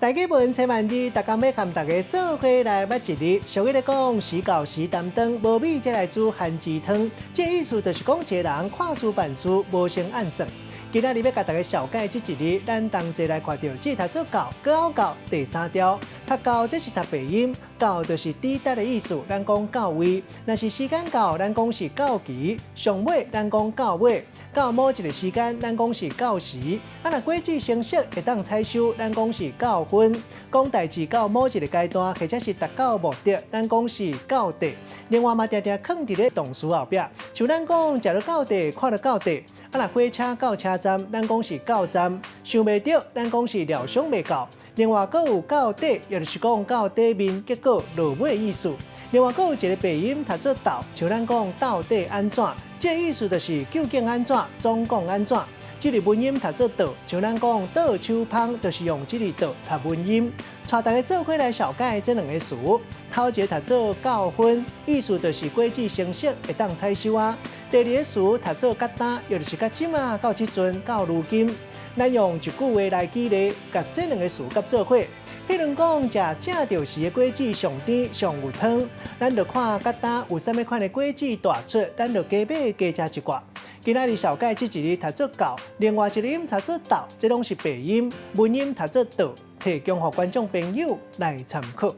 大家文千萬字，逐工欲共大家做伙來捌一字。俗語咧講，時到時擔當，無米才來煮番薯湯。這個意思就是講，一個人看事辦事無先按算。今仔日欲共大家紹介這一字，咱同齊來看著，這讀做到，閣到第三調。讀到這是讀白音，到就是抵達的意思。咱講到位，若是時間到，咱講是到期。上尾咱講到尾，到某一個時間，咱講是到時。啊，若果子成熟會當採收，咱講是到分。講代誌到某一個階段，或者是達到目的，咱講是到底。另外嘛，定定囥佇咧動詞後壁，像咱講食著到底，看著到底。啊，若火車到車站，咱講是到站。想袂著，咱講是料想袂到。另外，閣有到底，也就是講到底面，結果落尾意思。另外，閣有一個白音讀做到，像咱講到底按怎，這個意思就是究竟按怎，總共按怎。這個文音讀做倒，像咱講倒手芳，就是用這個倒讀文音。帶大家做伙來紹介這兩個詞，頭一個讀做到分，意思就是果子成熟會當採收啊。第二個詞讀做佮今，也就是佮這馬到這陣到如今。咱用一句話來舉例，共這兩個詞佮做伙。譬如講，食正著時的果子上甜上有湯，咱就看佮今有啥物款的果子大出，咱就加買加食一寡。今仔日紹介這一字讀做到，另外一個音讀做斗，這攏是白音，文音讀做倒，提供予觀眾朋友來參考。